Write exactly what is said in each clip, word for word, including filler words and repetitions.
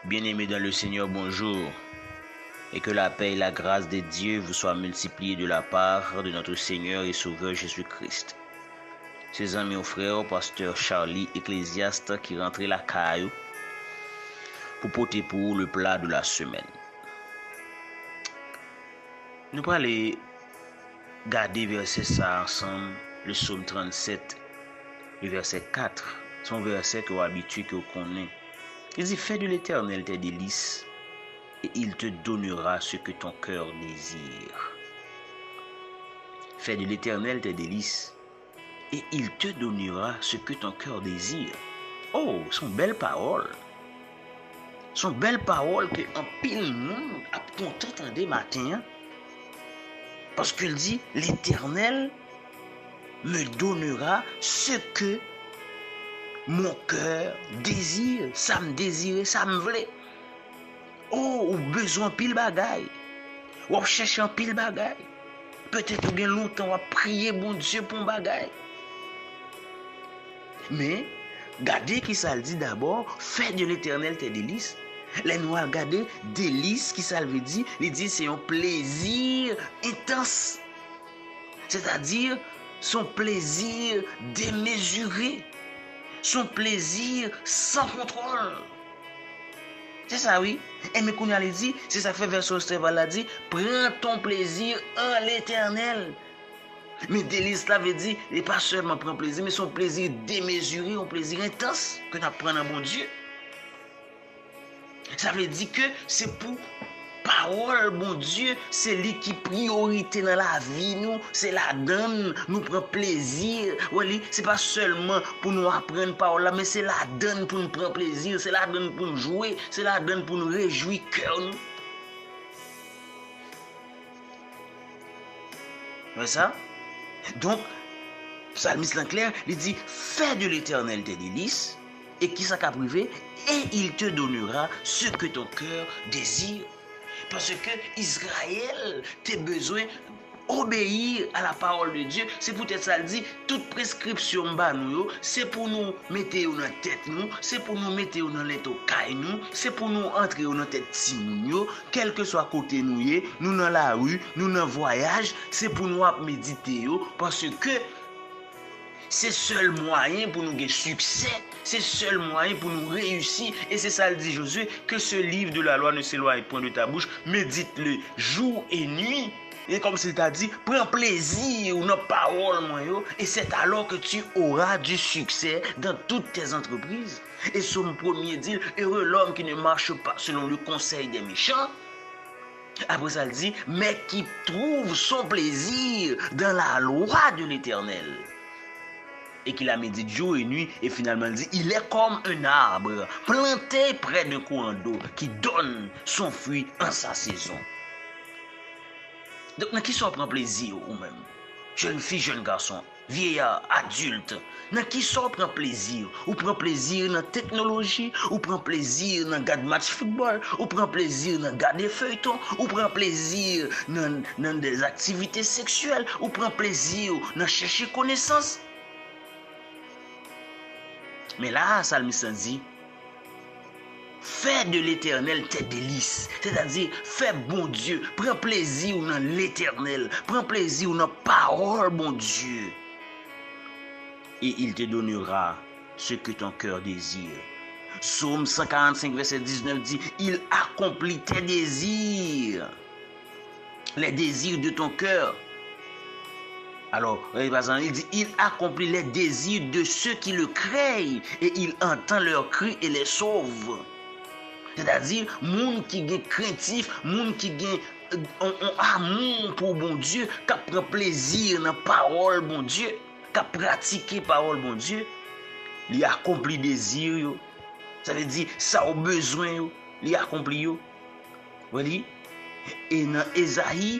Bien-aimés dans le Seigneur, bonjour. Et que la paix et la grâce de Dieu vous soient multipliées de la part de notre Seigneur et Sauveur Jésus-Christ. Se zanmi w frè w, pastè Charly Ecclésiaste ki rantre lakay ou pou pote pou ou le pla de la semèn. Nou prale gade vèsè sa a ansanm, le Psaume trente-sept, le verset quatre. Se yon vèsè ke w abitye, ke w konnen. Li di, Fais de l'Éternel tes délices, et il te donnera ce que ton cœur désire. Fais de l'Éternel tes délices, et il te donnera ce que ton cœur désire. Oh, se yon bèl pawòl. Se yon bèl pawòl ke anpil moun ap kontan tande maten an. Paske l di, L'Éternel me donnera ce que mon cœur désire. Sa m dezire, sa m vle. Oh, ou bezwen anpil bagay. W ap chèche anpil bagay. Petèt ou gen lontan w ap priye Bondye pou yon bagay. Men, gade ki sa l di dabò, Fais de l'Éternel tes délices. Lè nou al gade, délices, ki sa l vle di? Li di se yon plezi entans. Sètadi, se yon plezi demezire. Se yon plezi san kontwòl. Se sa, wi. Enben kounye a li di, se sa k fè vèsè Ostreval la di, Prends ton plaisir en l'Éternel. Men délices la vle di, li pa sèlman pran plezi, men se yon plezi demezire, yon plezi entans ke n ap pran nan Bondye. Sa vle di ke se pou pawòl Bondye, se li ki priyorite nan lavi nou, se ladan l nou pran plezi. Wè li, se pa sèlman pou nou aprann pawòl la, men se ladan l pou nou pran plezi, se ladan l pou nou jwe, se ladan l pou nou rejwi kè nou. Wè sa? Donk, psalmis lan klè, li di, Fais de l'Éternel tes délices, e kisa k ap rive? Et il te donnera ce que ton cœur désire. Paske Izrayèl te bezwen obéir à la parole de Dieu. Se poutèt sa l di, tout preskripsyon m ba nou yo, se pou nou mete yo nan tèt nou, se pou nou mete yo nan lentokay nou, se pou nou antre yo nan tèt timoun yo, kèlkeswa kote nou ye, nou nan lari, nou nan vwayaj, se pou nou ap medite yo, paske se sèl mwayen pou nou gen siksè, se sèl mwayen pou nou reyisi, e se sa l di Jozye, Que ce livre de la loi ne s'éloigne point de ta bouche, médite-le jour et nuit. E kòmsi l ta di, pran plezi w nan pawòl mwen yo, et c'est alors que tu auras du succès dans toutes tes entreprises. E Sòm premye di l, Heureux l'homme qui ne marche pas selon le conseil des méchants. Apre sa, l di, Mais qui trouve son plaisir dans la loi de l'Éternel, et qui la médite jour et nuit, et finalement, l di, Il est comme un arbre planté près d'un courant d'eau qui donne son fruit en sa saison. Donk, nan kisa w pran plezi w, ou menm? Jèn fi, jèn gason, vyeya, adilt, nan kisa w pran plezi w? Ou pran plezi w nan teknoloji, ou pran plezi w nan gad match foutbòl, ou pran plezi w nan gade feyton, ou pran plezi w nan, nan dèzaktivite seksyèl, ou pran plezi w nan chèche konesans. Men la a, salmis lan di, Fais de l'Éternel tes délices, sètadi fè Bondye, pran plezi w nan Letènèl, pran plezi w nan pawòl Bondye. Et il te donnera ce que ton cœur désire. Sòm san karannsenk, vèsè diznèf di, Il accomplit tes désirs, les désirs de ton cœur. Alors, regardez, par exemple, il dit, Il accomplit les désirs de ceux qui le craignent, et il entend leurs cris et les sauve. Sètadi, moun ki gen krentif, moun ki gen, euh, on, on amou pou Bondye, k ap pran plezi nan pawòl Bondye, k ap pratike pawòl Bondye, li akonpli dezi yo. Sa vle di, sa w bezwen yo, li akonpli yo. Wè li? E nan Ezayi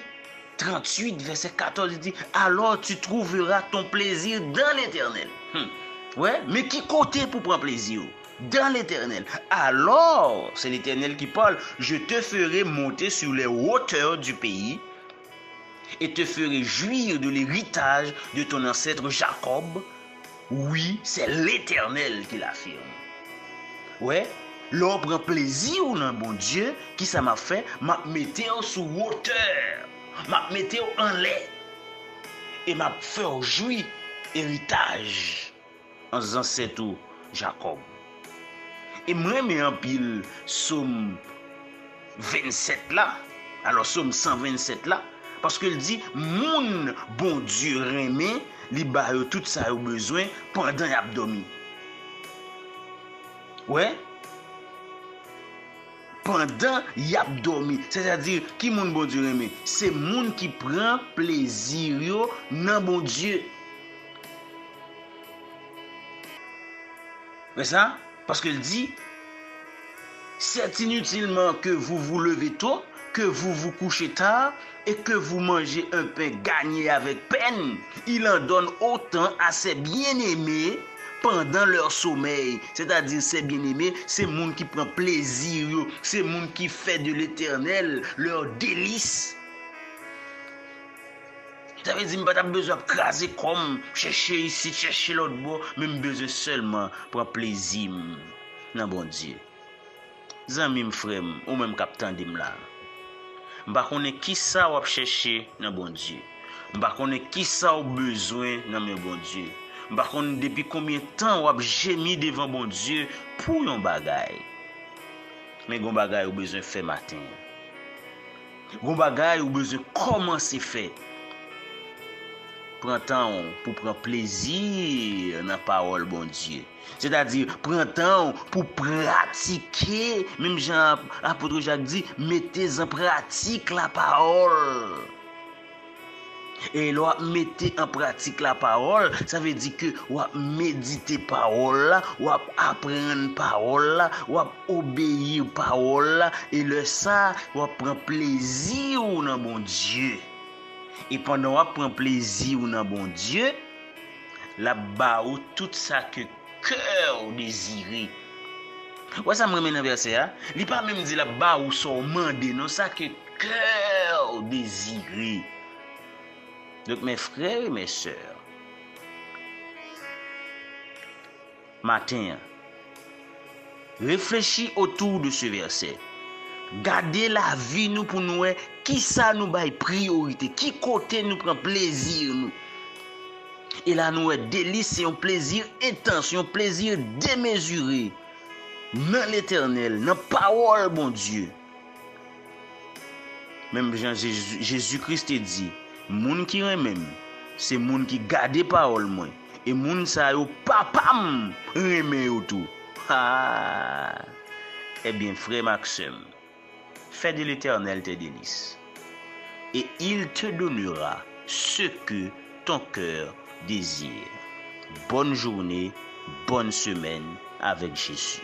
tranntuit, vèsè katòz, li di, Alors tu trouveras ton plaisir dans l'Éternel. Hmm. Wè, men ki kote pou pran plezi w? Dans l'Éternel. Alors, c'est l'Éternel qui parle, Je te ferai monter sur les hauteurs du pays et te ferai jouir de l'héritage de ton ancêtre Jacob. Oui, c'est l'Éternel qui l'affirme. Wè, Lè w pran plezi w nan Bondye, kisa m ap fè? M ap mete w sou wotè. M ap mete w anlè. E m ap fè w jwi eritaj an zansèt ou, Jakòb. E m renmen anpil Sòm vennsèt la. Alò, Sòm san vennsèt la, paske l di, moun Bondye renmen, li ba yo tout sa yo bezwen pandan y ap dòmi. Wè? Pandan y ap dòmi. Sètadi, ki moun Bondye renmen? Se moun ki pran plezi yo nan Bondye. Wè sa? Paske l di, c'est inutilement que vous vous levez tôt, que vous vous couchez tard, et que vous mangez un pain gagné avec peine. Il en donne autant à ses bien-aimés pendant leur sommeil. Sètadi, ses bien-aimés, se moun ki pran plezi yo, se moun ki fè de Letènèl leur délice. Sa vle di, m pa t ap bezwen ap kraze kò m, chèche isit, chèche lòt bò, men m bezwen sèlman pran plezi m nan Bondye. Zanmi m, frè m, ou menm k ap tande m la, m pa konnen kisa w ap chèche nan Bondye. M pa konnen kisa w bezwen nan men Bondye. M pa konnen depi konbyen tan w ap jemi devan Bondye pou yon bagay. Men gon bagay ou bezwen fè maten an. Gon bagay ou bezwen kòmanse fè. Pran tan w pou pran plezi nan pawòl Bondye. Sètadi, pran tan w pou pratike, menm jan ap-, apot Jak di, mettez en pratique la parole. E lè w ap mete an pratik lapawòl, sa vle di ke w ap medite pawòl la, w ap aprann pawòl la, w ap obeyi pawòl la, e lè sa a, w ap pran plezi w nan Bondye. E pandan w ap pran plezi w nan Bondye, l ap ba ou tout sa ke kè w dezire. Ou wè sa m renmen nan vèsè a? Li pa menm di l ap ba ou sa w mande, non, sa ke kè w dezire. Donk, mes frères et mes sœurs, maten an, reflechi otou de ce verset. Gade lavi nou pou nou wè kisa nou bay priyorite, ki kote nou pran plezi nou. E la nou wè delis se yon plezi entans, yon plezi demezire nan Letènèl, nan pawòl Bondye. Menm jan Jezi, Jezi Kris te di, moun ki renmen m, se moun ki gade pawòl mwen, e moun sa yo, Papa m renmen yo tou. Ha! Ebyen, frè m ak sè m, fais de l'Éternel tes délices, et il te donnera ce que ton cœur désire. Bonne journée, bonne semaine avec Jésus.